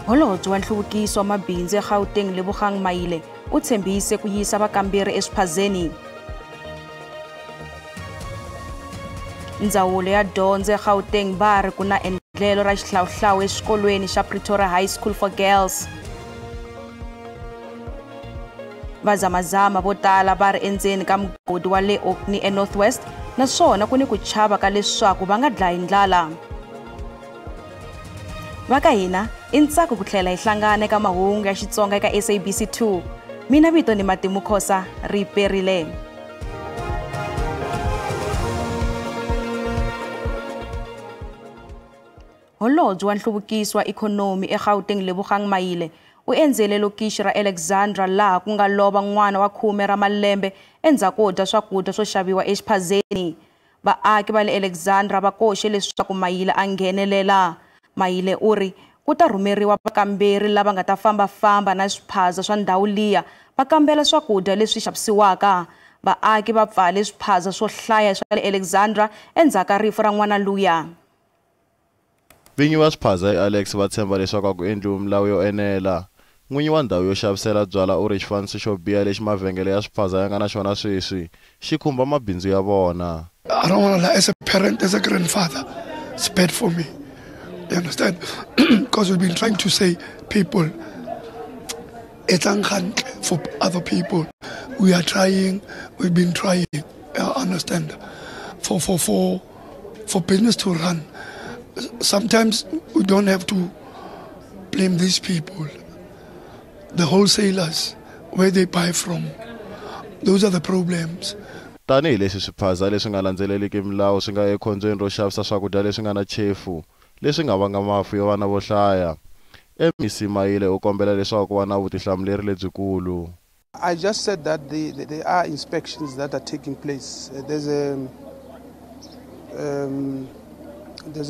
Holobye wa nhluvukiso wa mabindzu eGauteng Lebogang Maile u tshembise ku yisa vakamberi eswiphazeni. Ndzawulo ya dyondzo eGauteng va ri ku na endlelo ra xihlawuhlawu exikolweni xa Pretoria High School for Girls. Vazamazama vo tala va ri endzeni ka mugodi wa le Orkney eNorth West naswona ku ni ku chava ka leswaku va nga dlayi ndlala. Va ka hina i ntsako ku tlhela hi hlangana eka mahungu ya Xitsonga eka SABC 2. Mina vito ni Matimu Khosa ri perile. Holobye wa nhluvukiso wa ikhonomi eGauteng Lebogang Maile u endzele lokixi ra Alexandra laha ku nga lova n'wana wa 10 ra malembe endzhaku ko dya swakudya swo xaviwa exiphazeni. Vaaki va le Alexandra va koxe leswaku Maile a nghenelela. Maile u ri ku ta rhumeriwa vakamberi lava nga ta fambafamba na swiphaza swa ndhawu liya va kambela swakudya leswi xavisiwaka. Vaaki va pfale swiphaza swo hlaya swa le Alexandra endzhaku ka rifu ra n'wana luya. Vinyi va swiphaza eAlex va tshemba leswaku a ku endliwi milawu yo enela. N'winyi wa ndhawu yo xavisela byala u ri xifaniso xo biha lexi mavhengele ya swiphaza ya nga na xona sweswi xi khumba mabindzu ya vona. I don't want to lie, as a parent, as a grandfather, it's bad for me. You understand? Because we've been trying to say people, it's for other people. We are trying, we've been trying, I understand, for business to run. Sometimes we don't have to blame these people. The wholesalers, where they buy from, those are the problems. Tanihi leswi swiphaza leswi nga landzeleliki milawu swi nga ekhombyeni ro xavisa swakudya leswi nga na chefu leswi nga vanga mafu ya vana vo hlaya. MEC Maile u kombela leswaku ku va na vutihlamuleri lebyikulu. I just said that there are inspections that are taking place. There's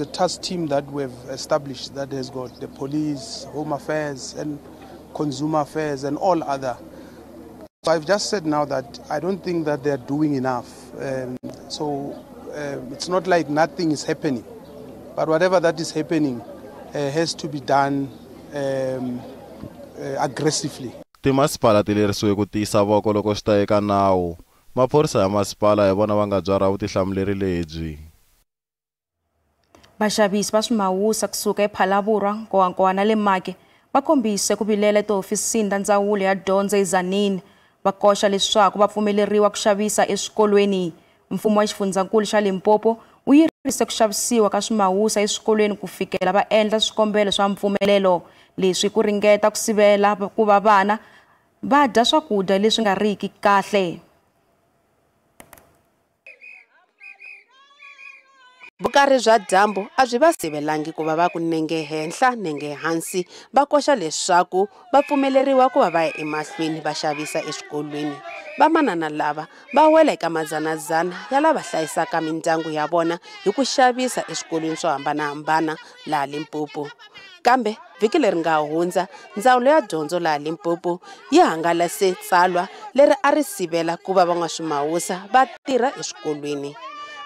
a task team that we've established that has got the police, Home Affairs and Consumer Affairs and all other. So I've just said now that I don't think that they're doing enough. So it's not like nothing is happening. But whatever that is happening has to be done aggressively. Timasipala ti lerisiwe ku tiyisa voko loko swi ta eka nawu. Maphorisa ya masipala hi vona va nga byarha vutihlamuleri lebyi. Vaxavisi va swimawusa kusuka ePhalaborwa, Nkowankowa na le Make va kombise ku vilela etihofisini ta ndzawulo ya dyondzo eTzaneen. Va koxa leswaku va pfumeleriwa ku xavisa eswikolweni. Mfumo wa xifundzankulu xa Limpopo wu yirise ku xavisiwa ka swimawusa eswikolweni ku fikela va endla swikombelo swa mpfumelelo. Leswi ku ringeta ku sivela ku va vana va dya swakudya leswi nga riki kahle. Vukarhi bya dyambu a byi va sivelangi ku va va ku nenge henhla nenge hansi va koxa leswaku va pfumeleriwa ku va va ya emahlweni va xavisa eswikolweni. Vamanana lava va wela eka madzanadzana ya lava hlayisaka mindyangu ya vona hi ku xavisa eswikolweni swo hambanahambana laha Limpopo. Kambe vhiki leri nga hundza ndzawulo ya dyondzo laha Limpopo yi hangalase tsalwa leri a ri sivela ku va van'waswimawusa va tirha eswikolweni.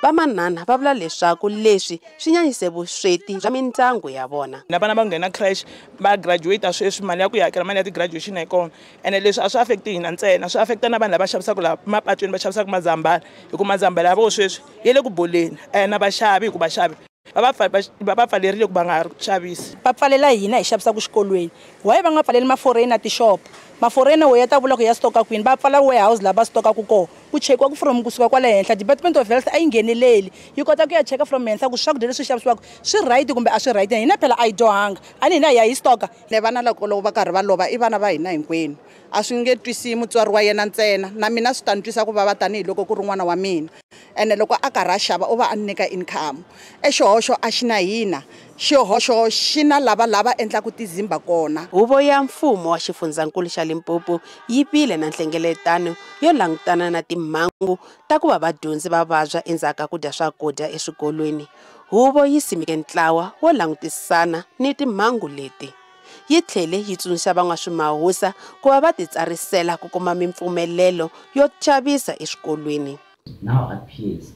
Vamanana va vula leswaku leswi swi nyanyise vusweti bya mindyangu ya vona. Na vana va nghena creche va graduate sweswi mali ya ku hakela mali ya ti-graduation a yi kona. Ene leswi a swi affect-i hina ntsena, swi affect-a na vanhu lava xavisaka laha mapatwini va xavisaka mazambhala, hi ku mazambhala ya vona sweswi ya le ku boleni na vaxavi hi ku vaxavi va va pfalerile ku va nga xavisi. Va pfalela hina hi xavisaka xikolweni. Why va nga pfaleli ma-foreigner tixopo? Ma-foreigner wo ya ta vula ku ya stoka kwini, va pfala warehouse laha va stokaka kona. Ku chekiwa ku from kusuka kwale henhla. Department of Health a yi ngheneleli. Yi kota ku ya cheka from henhla ku swakudya leswi xavisiwaka swi right kumbe a swi right. Hina phela a yi dyohanga. A ni hina hi ya hi stoka. Ne vana loko va karhi va lova i vana va hina hinkwenu. A swi nge twisi mutswari wa yena ntsena. Na mina swi ta ni twisa ku vava tanihiloko ku ri n'wana wa mina. Ene loko a karhi a xava u va a nyika income. Exihoxo a xi na hina. Xihoxo xi na lava lava endlaka tizimba kona. Huvo ya mfumo wa xifundzankulu xa Limpopo yi vile na nhlengeletano yo langutana na timhangu ta ku va vadyondzi va vabya endzhaku ka ku dya swakudya eswikolweni. Huvo yi simeke ntlawa wo langutisana ni timhangu leti. Yi tlhele yi tsundzuxa van'waswimawusa ku va va titsarisela ku kuma mimpfumelelo yo xavisa eswikolweni. It now appears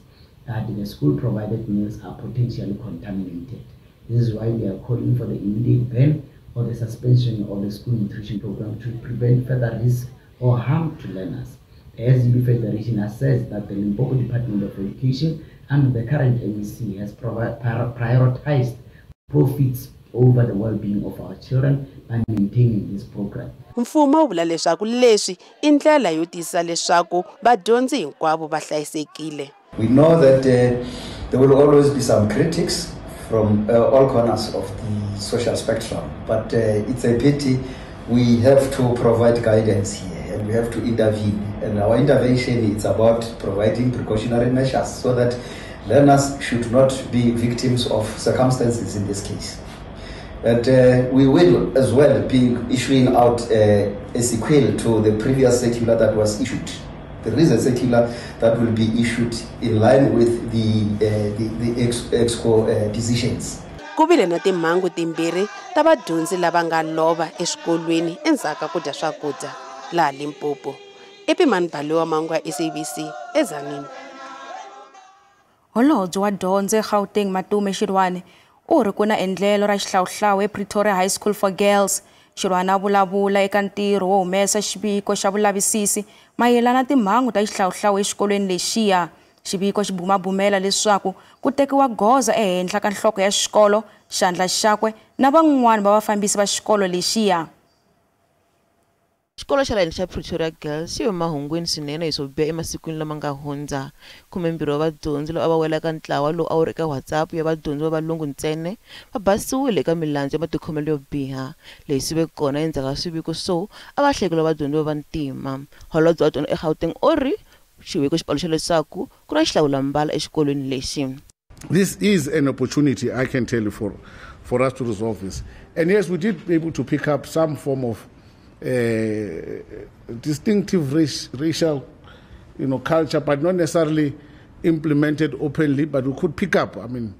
that the school-provided meals are potentially contaminated. This is why we are calling for the immediate ban for the suspension of the school nutrition program to prevent further risk or harm to learners. The SGB Federation asserts that the Limpopo Department of Education and the current MEC has prioritized profits over the well-being of our children by maintaining this program. Mfumo wu vula leswaku leswi i ndlela yo tiyisisa leswaku vadyondzi hinkwavo va hlayisekile. We know that there will always be some critics from all corners of the social spectrum, but it's a pity we have to provide guidance here and we have to intervene. And our intervention is about providing precautionary measures so that learners should not be victims of circumstances in this case. And we will as well be issuing out a sequel to the previous circular that was issued. There is a circular that will be issued in line with the EXCO decisions. Ku vile na timhangu timbirhi ta vadyondzi lava nga lova eswikolweni endzhaku ka ku dya swakudya laha Limpopo. Epimani Balowa Mangwa, SABC, eZanini. Holobye wa dyondzo eGauteng Matume Xirwani u ri ku na endlelo ra xihlawuhlawu ePretoria High School for Girls. Xirwani a vulavula eka ntirho wo humesa xiviko xa vulavisisi mayelana na timhangu ta xihlawuhlawu exikolweni lexiya. Xiviko xi bumabumela leswaku ku tekiwa goza ehenhla ka nhloko ya xikolo, xandla xakwe na van'wana va vafambisi va xikolo lexiya. Xikolo xa le henhla xa Pretoria Girls xi ve mahungwini swinene hi swo biha emasikwini lama nga hundza. 12 wa vadyondzi lava a va wela eka ntlawa lowu a wu ri eka WhatsApp ya vadyondzi va valungu ntsena va basiwile eka milandzu ya matikhomelo yo biha. Leyi swi ve kona endzhaku ka swiviko swo a va hlekula vadyondzi va vantima. Holobye wa dyondzo eGauteng u ri xiviko xi paluxa leswaku ku na xihlawulambala exikolweni lexi. This is an opportunity, I can tell you, for us to resolve this. And yes, we did be able to pick up some form of distinctive racial, culture, but not necessarily implemented openly. But we could pick up. I mean,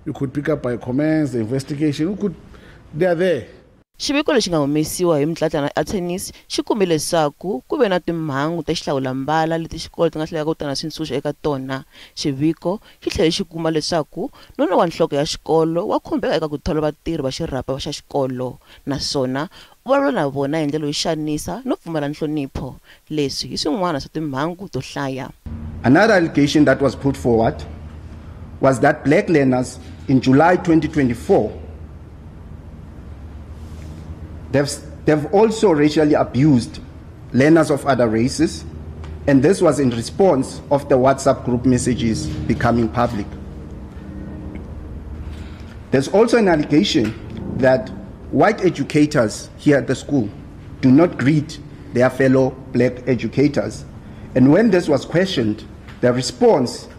you could pick up by comments, the investigation. They are there. Xiviko lexi nga humesiwa hi mutlatlana Attorneys xi kumbe leswaku ku ve na timhangu ta xihlawulambala leti xikolo ti nga hluleka ku ta na swintshuxo eka tona. Xiviko xi tlhele xi kuma leswaku nuna wa nhloko ya xikolo wa khumbeka eka ku thola vatirhi va xirhapa xa xikolo naswona u vulavula na vona hi ndlela yo xanisa no pfumala nhlonipho. Leswi hi swin'wana swa timhangu to hlaya. Another allegation that was put forward was that black learners in July 2024 they've also racially abused learners of other races, and this was in response of the WhatsApp group messages becoming public. There's also an allegation that white educators here at the school do not greet their fellow black educators, and when this was questioned, the response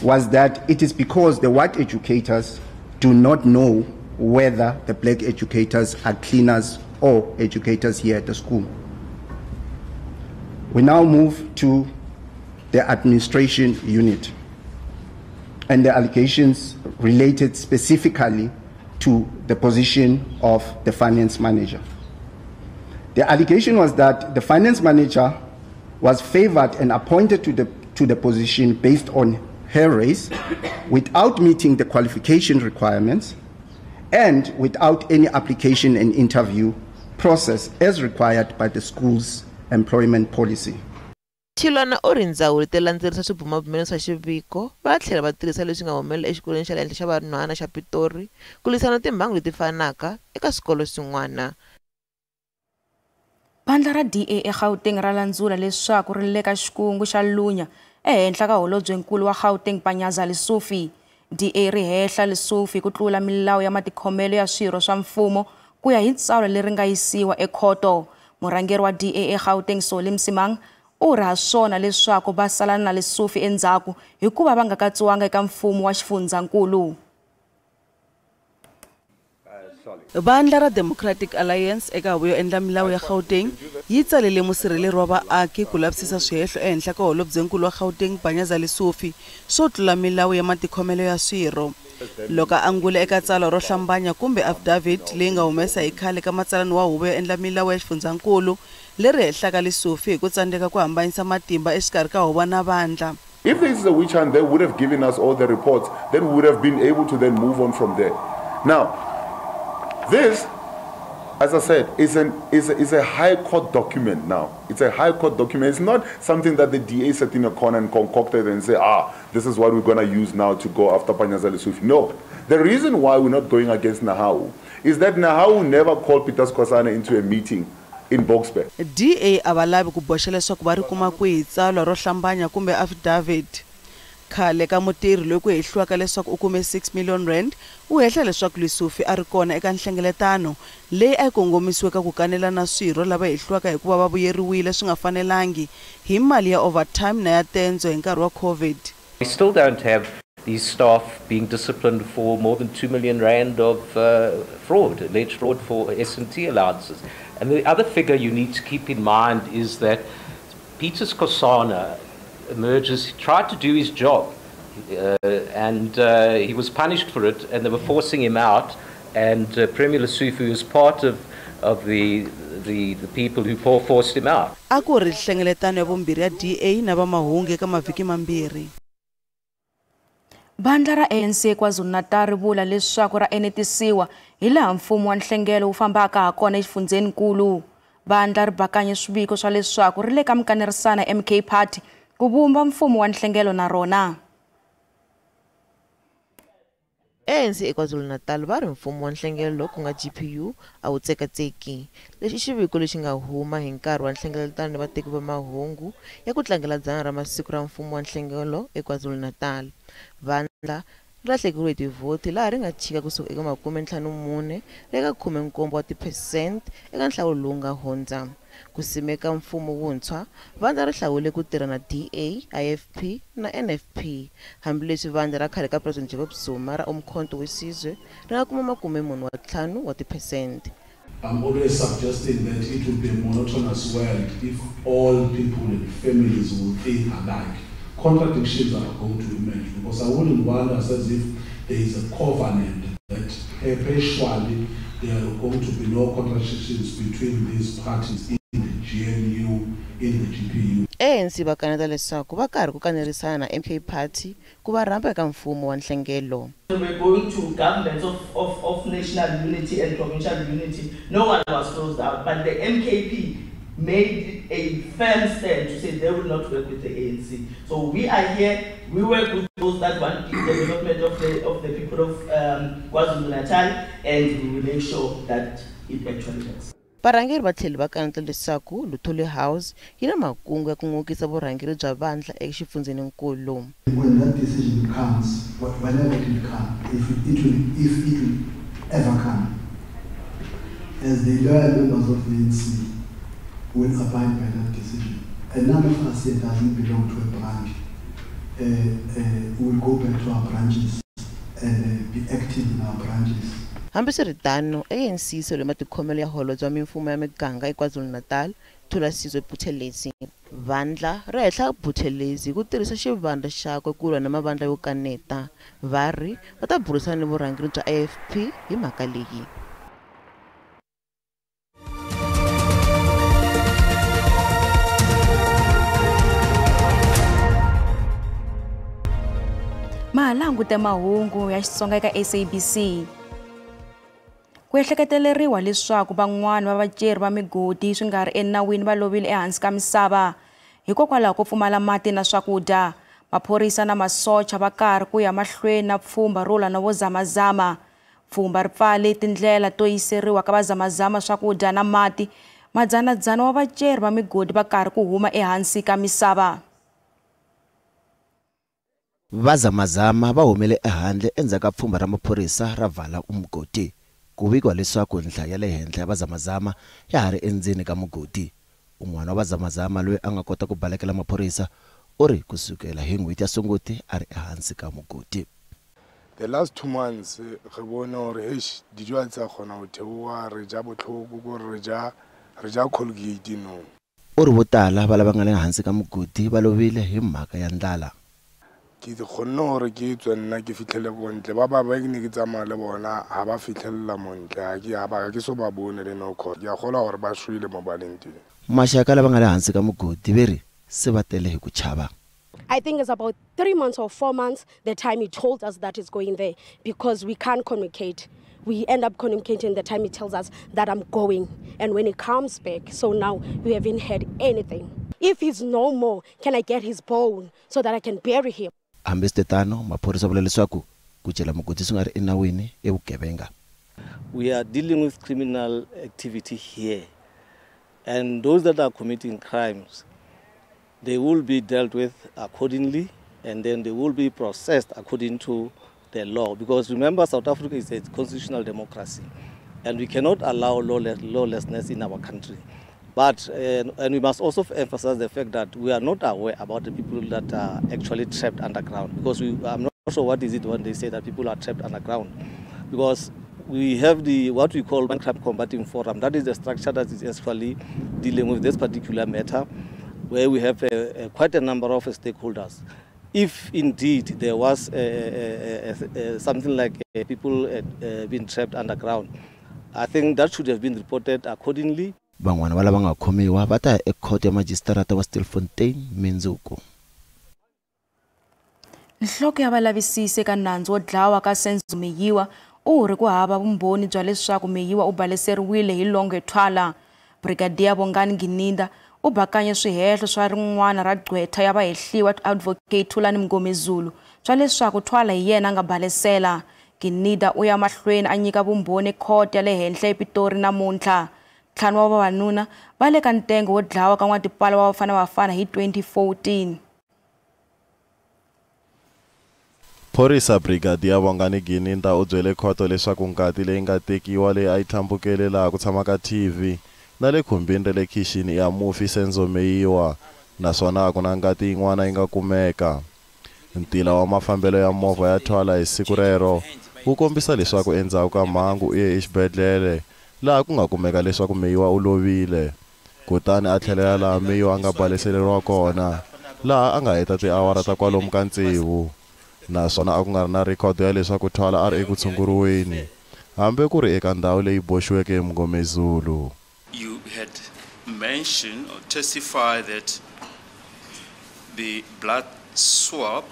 was that it is because the white educators do not know whether the black educators are cleaners or educators here at the school. We now move to the administration unit and the allegations related specifically to the position of the finance manager. The allegation was that the finance manager was favored and appointed to the position based on her race without meeting the qualification requirements and without any application and interview process as required by the school's employment policy. Xilwana u ri ndzawulo ti landzelerisa swibumabumelo swa xiviko va tlhela va tirhisa leswi nga humelela exikolweni xa le henhla xa vanhwana xa Pitori ku lwisana timhangu leti fanaka eka swikolo swin'wana. Vandla ra DA eGauteng ra landzula leswaku ri le ka xikungu xa lunya ehenhla ka holobyenkulu wa Gauteng Panyaza Lesufi. DA ri hehla Lesufi ku tlula milawu ya matikhomelo ya swirho swa mfumo ku ya hi tsalwa leri nga yisiwa ekhoto. Murhangeri wa DA eGauteng Solly Msimang u ri ha swona leswaku va sala na Lesufi endzhaku hikuva va nga katsiwanga eka mfumo wa xifundzankulu. Vandla ra Democratic Alliance eka huvo yo endla milawu ya Gauteng yi tsalele musirheleri wa vaaki ku lavisisa swihehlo ehenhla ka holobyenkulu wa Gauteng Panyaza Lesufi swo tlula milawu ya matikhomelo ya swirho. Loko a angula eka tsalwa ro hlambanya kumbe affidavit leyi nga humesa hi khale ka matsalani wa huvo yo endla milawu ya xifundzankulu leri hehlaka Lesufi hi ku tsandzeka ku hambanyisa matimba exikarhi ka huvo na vandla. If this is a witch hunt, they would have given us all the reports, then we would have been able to then move on from there. Now, this As I said, it's a high court document now. It's a high court document. It's not something that the DA sat in a corner and concocted and say, this is what we're going to use now to go after Panyaza Lesufi. No. The reason why we're not going against Nehawu is that Nehawu never called Peter Skhosana into a meeting in Boksburg. DA a va lavi ku boxa leswaku va ri kuma kwihi tsalwa ro hlambanya kumbe affidavit. Khale ka mutirhi loyi ku hehliwaka leswaku u kume 6 million rand u hehla leswaku Lesufi a ri kona eka nhlengeletano leyi a yi kongomisiwe ka ku kanelana swirho lava hehliwaka hikuva va vuyeriwile swi nga fanelangi hi mali ya overtime na ya tendzo hi nkarhi wa COVID. We still don't have these staff being disciplined for more than 2 million rand of fraud, alleged fraud for S&T allowances. And the other figure you need to keep in mind is that Peter Skhosana emerges, he tried to do his job, and he was punished for it, and they were forcing him out, and Premier Lesufi was part of the people who forced him out. A ku ri nhlengeletano ya vumbirhi ya DA na va mahungu eka mavhiki mambirhi. Vandla ra ANC KwaZulu-Natal ri vula leswaku ra enetisiwa hi laha mfumo wa nhlengelo wu fambaka ha kona exifundzhenikulu. Vandla ri bakanye swiviko swa leswaku ri le ka mikanerisano MK Party ku vumba mfumo wa nhlengelo na rona. ANC eKwaZulu-Natal va ri mfumo wa nhlengelo ku nga GPU a wu tsekatseki. Lexi i xiviko lexi nga huma hi nkarhi wa nhlengeletano ni vateki va mahungu ya ku tlangela 100 ra masiku ra mfumo wa nhlengelo eKwaZulu-Natal. Vandla ri lahlekeriwe hi tivhoti laha ri nga chika kusuka eka 54 eka 17 wa tiphesente eka nhlawulo lowu nga hundza. Ku simeka mfumo wuntshwa, vandla ri hlawule ku tirha na DA, IFP na NFP. Hambileswi vandla ra khale ka President Jacob Zuma ra Umkhonto we Sizwe ri nga kuma 45 wa tiphesente. I'm always suggesting that it would be a monotonous world if all people and families will think alike. Contradictions are going to emerge, because I wouldn't want us as if there is a covenant that perpetually there are going to be no contradictions between these parties in the GNU, in the GPU. ANC va kaneta leswaku va karhi ku kanerisana na MK Party ku va rhamba eka mfumo wa nhlengelo. We're going to governments of national unity and provincial unity. No one was closed out, but the MKP made a firm stand to say they will not work with the ANC. So we are here, we work with those that want the development of the people of KwaZulu-Natal, and we will make sure that it actually works. Varhangeri va tlhele va kaneta leswaku Luthuli House yi na makungu ya ku ngokisa vurhangeri bya vandla exifundzheninkulu. When that decision comes, whenever it will come, if it will ever come, as the loyal members of the ANC will abide by that decision. And none of us here doesn't belong to a branch. We'll go back to our branches and be active in our branches. Hambiswiritano, ANC yi sole matikhomelo ya holobye wa mimfumo ya miganga eKwaZulu-Natal, Thulasizwe Buthelezi. Vandla ri hehla Buthelezi ku tirhisa xivandla xakwe ku lwa na mavandla yo kaneta. Va ri va ta burisana ni vurhangeri bya IFP hi mhaka leyi. Mahalangute mahungu ya Xitsonga eka SABC. Ku ehleketeleriwa leswaku van'wana va vaceri va migodi swi nga ri enawini va lovile ehansi ka misava hikokwalaho ko pfumala mati na swakudya. Maphorisa na masocha va karhi ku ya mahlweni na pfhumba ro lwa na vozamazama. Pfhumba ri pfale tindlela to yiseriwa ka vazamazama swakudya na mati. Madzanadzana wa vaceri va migodi va karhi ku huma ehansi ka misava. Vazamazama va humele ehandle endzhaku ka pfhumba ra maphorisa ra vala umugodi. Ku vikiwa leswaku nhlayo ya le henhla ya vazamazama ya ha ri endzeni ka mugodi. Un'wana wa vazamazama loyi a nga kota ku balekela maphorisa u ri kusukela hi n'hweti ya Sunguti a ri ehansi ka mugodi. The last 2 months re bone hore eish dijo ha tsa kgona ho theoha, re ja botlhoko ko re ja Colgate no. U ri vo tala va lava nga le hansi ka mugodi va lovile hi mhaka ya ndlala. Ke kgonne hore ke tswe nna ke fitlhele bontle ba ba ke ne ke tsamaya le bona ha ba fitlhelela montle ha ke ha ba ke so ba bone le no khona ke a kgola hore ba shwele mo ba leng teng. Maxaka lava nga le hansi ka mugodi ve ri se va tele hi ku chava. I think it's about 3 months or 4 months the time he told us that he's going there because we can't communicate. We end up communicating the time he tells us that I'm going, and when he comes back, so now we haven't heard anything. If he's no more, can I get his bone so that I can bury him? Hambiswiritano, maphorisa vula leswaku ku cela mugodi swi nga ri enawini i vugevenga. We are dealing with criminal activity here, and those that are committing crimes, they will be dealt with accordingly, and then they will be processed according to the law. Because remember, South Africa is a constitutional democracy, and we cannot allow lawlessness in our country. But, and we must also emphasize the fact that we are not aware about the people that are actually trapped underground, because I'm not sure what is it when they say that people are trapped underground, because we have the what we call Crime Combating Forum. That is the structure that is actually dealing with this particular matter, where we have quite a number of stakeholders. If indeed there was something like people being trapped underground, I think that should have been reported accordingly. Van'wana va lava nga khomiwa va ta ya ekhoto ya majisitarata wa Stilfontein mindzuku. Nhloko ya valavisisi eka nandzu wo dlawa ka Senzo Meyiwa u ri ku hava vumbhoni bya leswaku Meyiwa u baleseriwile hi Longwe Twala. Brigadier Bongani Gininda u bakanye swihehlo swa rin'wana ra gqwetha ya vahehliwa Advocate Thulani Mngomezulu swa leswaku Twala hi yena a nga balesela. Gininda u ya mahlweni a nyika vumbhoni ekhoto ya le henhla ePitori namuntlha. Ntlhanu wa vavanuna va le ka ntengo wo dlawa ka n'watipala wa Bafana Bafana hi 2014. Phorisa Brigadier Bongani Gininda u byele khoto leswaku ngati leyi nga tekiwa leyi a yi tlhambukele laha ku tshamaka TV na le khumbini ra le khixini ya mufi Senzo Meyiwa, naswona a ku na ngati yin'wana yi nga kumeka. Ntila wa mafambelo ya movha ya Twala hi siku rero wu kombisa leswaku endzhaku ka mhangu u ye exibedhlele laha ku nga kumeka leswaku Meyiwa u lovile, kutani a tlhelela laha Meyiwa a nga baleseleriwa kona, laha a nga heta tiawara ta kwalomu ka 6, naswona a ku nga ri na rhekhodo ya leswaku Twala a ri eku tshunguriweni, hambi ku ri eka ndhawu leyi boxiweke hi Mngomezulu. You had mentioned or testified that the blood swab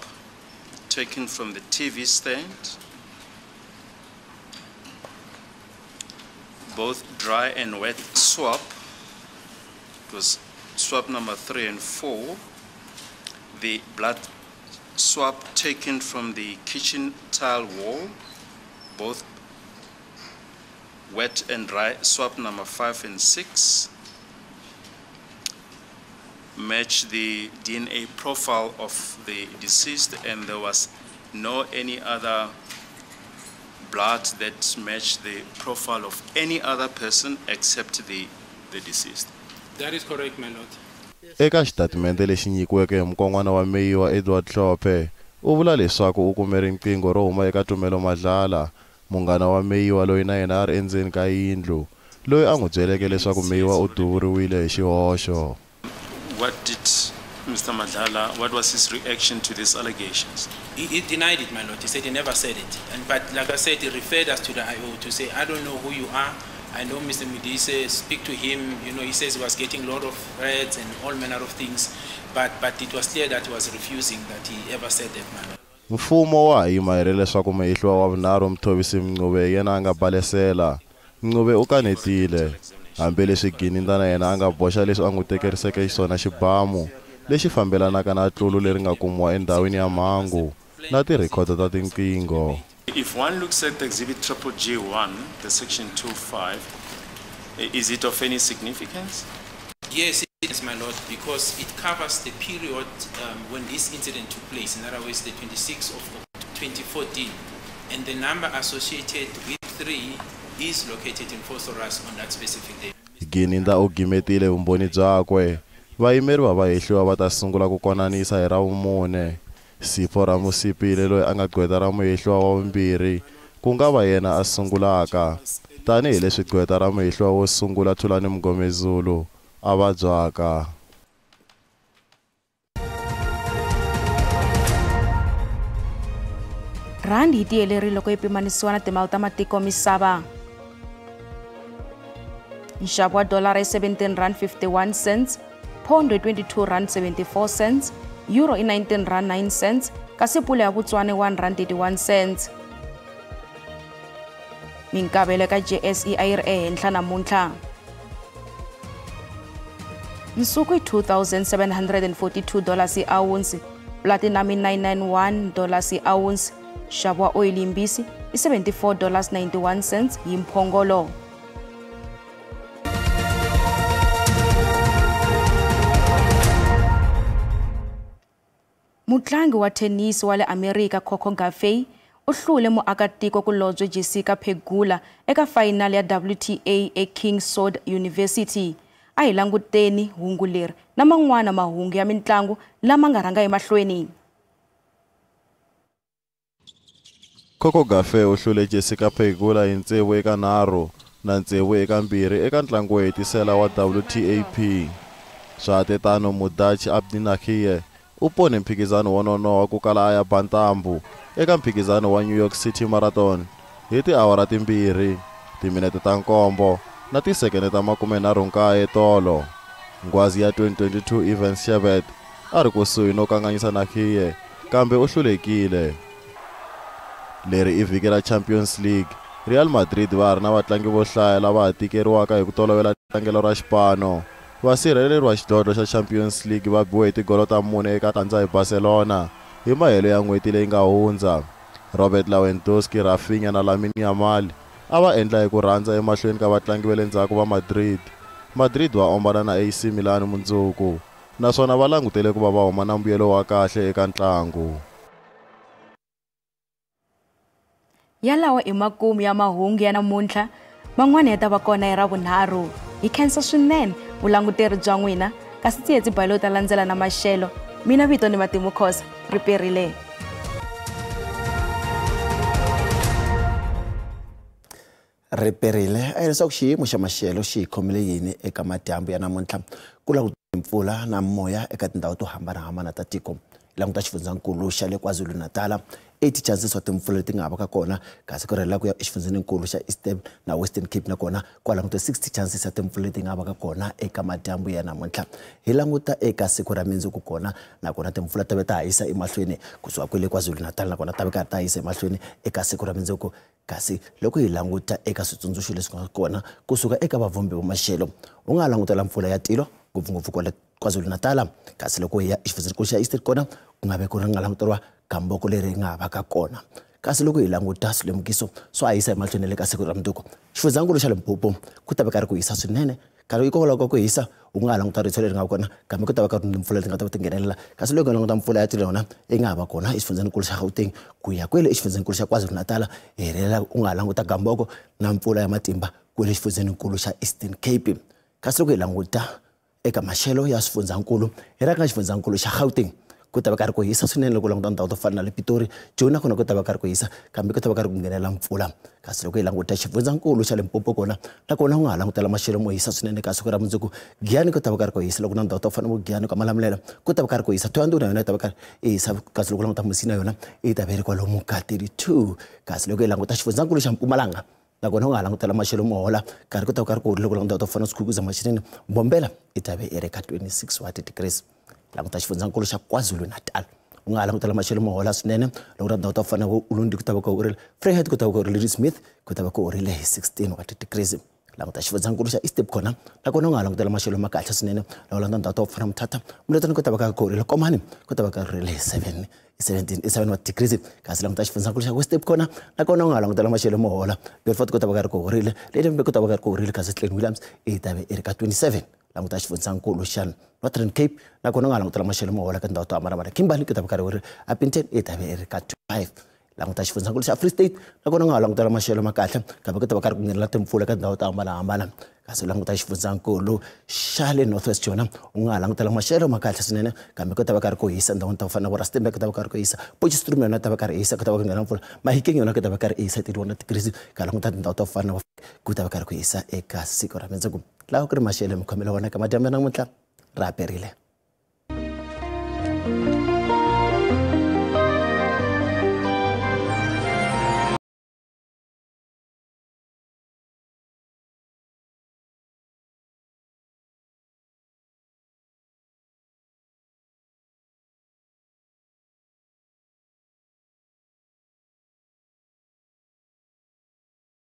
taken from the TV stand, both dry and wet swab, it was swab number 3 and 4, the blood swab taken from the kitchen tile wall, both wet and dry swab number 5 and 6, match the DNA profile of the deceased, and there was no any other blood that matched the profile of any other person except the deceased. That is correct, my lord. Eka xitatimende lexi nyikiweke hi mukon'wana wa Meyiwa Edward Hlophe, u vula leswaku u kume riqingho ro huma eka Tumelo Madlala, munghana wa Meyiwa loyi na yena a ri endzeni ka yindlu, loyi a n'wi byeleke leswaku Meyiwa u duvuriwile hi xihoxo. What did Mr. Madlala, what was his reaction to these allegations? He denied it, my lord. He said he never said it. But like I said, he referred us to the IO to say, I don't know who you are. I know Mr. Modise, speak to him. You know, he says he was getting a lot of threats and all manner of things. But it was clear that he was refusing that he ever said that, my lord. Mfumo wa ha yima leswaku muhehliwa wa vunharhu Mthobisi Mncube yena a nga balesela. Mncube u kanetile, hambileswi Gininda na yena a nga boxa leswi a n'wi tekeriseke xiswona xibamu lexi fambelanaka na tlulu leri nga kumiwa endhawini ya mhangu na tirhekhodo ta tinqingho. If one looks at Exhibit Triple G1, the section 25, is it of any significance? Yes, it is, my lord, because it covers the period when this incident took place, in other words, the 26th of October 2014, and the number associated with 3 is located in Vosloorus on that specific day. Gininda u gimetile vumbhoni byakwe. Vayimeri va vahehliwa va ta sungula ku konanisa hi Ravumune. Sipho Ramosepele loyi a nga gqweta ra muhehliwa wa vumbirhi ku nga va yena a sungulaka, tanihileswi gqweta ra muhehliwa wo sungula Thulani Mngomezulu a vabyaka. Rhandi yi tiyelerile loko yi pimanisiwa na timali ta matiko misava. Nxavo wa dolara i R17.51, pondo i R22.74, euro i R19.09, kasi pula ya Botswana i R1.31. Minkavelo ka JSE a yi ri ehenhla namuntlha. Nsuku i $2,742 hi awunsi, platinum i $991 hi awunsi, nxavo wa oyili yimbisi i $74.91 hi mphongolo. Mutlangi wa thenisi wa le Amerika Coco Gauff u hlule muakatiko kulobye Jessica Pegula eka fayinali ya WTA eKing Saud University. A hi languteni hungu leri na man'wana mahungu ya mintlangu lama nga rhanga emahlweni. Coco Gauff u hlule Jessica Pegula hi 6-3 na 6-2 eka ntlangu wo hetisela wa WTAP. Swa tetano Mudachi Abdinakhie u pone mphikizano wo nonoha ku kala a ya ba ntambu eka mphikizano wa New York City Marathon hi tiawara 2, timinete ta 7 na tisekene ta 39 tolo. Nghwazi ya 2022 Evans Chebet a ri kusuhi no kanganyisa Nakhie kambe u hlulekile. Leri i vhiki ra Champions League. Real Madrid va ha ri na vatlangi vo hlaya lava ha tikeriwaka hi ku tolovela tlangelo ra xipano. Vasirheleri va xidlodlo xa Champions League va biwe hi tigolo ta 4-0 hi Barcelona hi mahelo ya n'hweti leyi nga hundza. Robert Lewandowski, Rafinha na Lamine Yamal a va endla hi ku rhandza emahlweni ka vatlangi va le ndzhaku va Madrid. Madrid va ombana na AC Milan mundzuku naswona va langutele ku va va huma na mbuyelo wa kahle eka ntlangu. Yalawa i makumu ya mahungu ya namuntlha, man'wana ya ta va kona hi Ravunharhu. Hi khensa swinene vulanguteri bya n'wina, kasi Tsietsi Balo ta landzela na maxelo. Mina vito ni Matimu Khosa, ri perile. Ri perile a hi leswaku xiyimo xa maxelo xi hi khomile yini eka madyambu ya namuntlha ku languta mpfula na moya eka tindhawu to hambanahambana ta tiko. Languta xifundzankulu xa le KwaZulu-Natal 80 chances wa timpfula leti nga vaka kona, kasi ku rhela ku ya exifundzeninkulu xa Eastern na Western Cape na kona ku languta 60 chances ya timpfula leti nga vaka kona eka madyambu ya namuntlha. Hi languta eka siku ra mundzuku kona na kona timpfula ta ve ta hisa emahlweni kusuka kwele KwaZulu-Natal na kona ta ve karhi ta hisa emahlweni eka siku ra mundzuku. Kasi loko hi languta eka switsundzuxo leswi nga kona kusuka eka vavhumbi va maxelo, u nga langutela mpfula ya tilo ngopfungopfu kwale KwaZulu-Natal, kasi loko hi ya exifundzeninkulu xa Eastern kona ku nga ve ku ri nga languteriwa gamboko leri nga vaka kona. Kasi loko hi languta swilemukiso swo hisa emahlweni le ka siku ra mundzuku, xifundzankulu xa Limpopo ku ta va karhi ku hisa swinene, kasi hikokwalaho ka ku hisa u nga ha languta ritshwa leri nga kona kambe ku ta va ka ri timpfula leti nga ta va ti nghenelela. Kasi loko hi languta mpfula ya tilo yona yi nga ha va kona exifundzeninkulu xa Gauteng ku ya kwele exifundzeninkulu xa KwaZulu-Natal, hi rhelela u nga ha languta gamboko na mpfula ya matimba kwele exifundzeninkulu xa Eastern Cape. Kasi loko hi languta eka maxelo ya swifundzankulu, hi ra ka xifundzankulu xa Gauteng ku ta va karhi ku hisa swinene loko languta ndhawu to fana na le Pitori, Joni nakona ku ta va karhi ku hisa kambe ku ta va karhi ku nghenela mpfula. Kasi loko hi languta xifundzankulu xa Limpopo kona nakona u nga ha langutela maxelo mo hisa swinene ka siku ra mundzuku. Giyani ku ta va karhi ku hisa loko na ndhawu to fana na Giyani ka Malamulele ku ta va karhi ku hisa. Thohoyandou na yona yi ta va karhi yi hisa, kasi loko languta Musina yona yi ta va yi ri kwalomu ka 32. Kasi loko hi languta xifundzankulu xa Mpumalanga nakona u nga ha langutela maxelo mo hola karhi ku ta va karhi ku loko languta to fana na Skukuza Mashinini, Mbombela yi ta va yi ri ka 26 wa degrees. Languta xifundzankulu xa KwaZulu-Natal u nga ha langutela maxelo mo hola swinene loko na ndhawu to fana na Ulundi ku ta va ku horile, Vryheid ku ta va ku horile, Ladysmith ku ta va ku horile hi 16 wa degrees. Languta xifundzankulu xa Eastern kona nakona u nga ha langutela maxelo ma kahle swinene loko languta ndhawu to fana na Mthatha, Mlotani ku ta va ku horile, Komani ku ta va ku horile hi 7 wa degrees. Kasi languta xifundzankulu xa Western kona nakona u nga ha langutela maxelo mo hola, Beaufort ku ta va ku ri ku horile, Lydenburg ku ta va ku ri ku horile, kasi Clan Williams yi ta va yi ri ka 27. Languta xifundzankulu xa Northern Cape nakona u nga langutela maxelo mo hola ka tindhawu to hambanahambana, Kimberley ku ta va ku ri horile, Upington yi ta va yi ri ka 25. Languta xifundzankulu xa Free State nakona u nga langutela maxelo ma kahle kambe ku ta va karhi ku nghenela timpfula ka tindhawu to hambanahambana. Kasi languta xifundzankulu xa le North West yona u nga ha langutela maxelo ma kahle swinene kambe ku ta va karhi ku hisa ndhawini to fana na Rustenburg ku ta va karhi ku hisa, Potchefstroom yona ta va karhi hisa ku ta va ku nghena mpfula, Mahikeng yona ku ta va karhi hisa 31 degrees. Ka languta tindhawu to fana na ku ta va karhi ku hisa eka siku ra mundzuku. Laha ku ri maxelo mikhomelo wona ka madyambu ya namuntlha ra perile.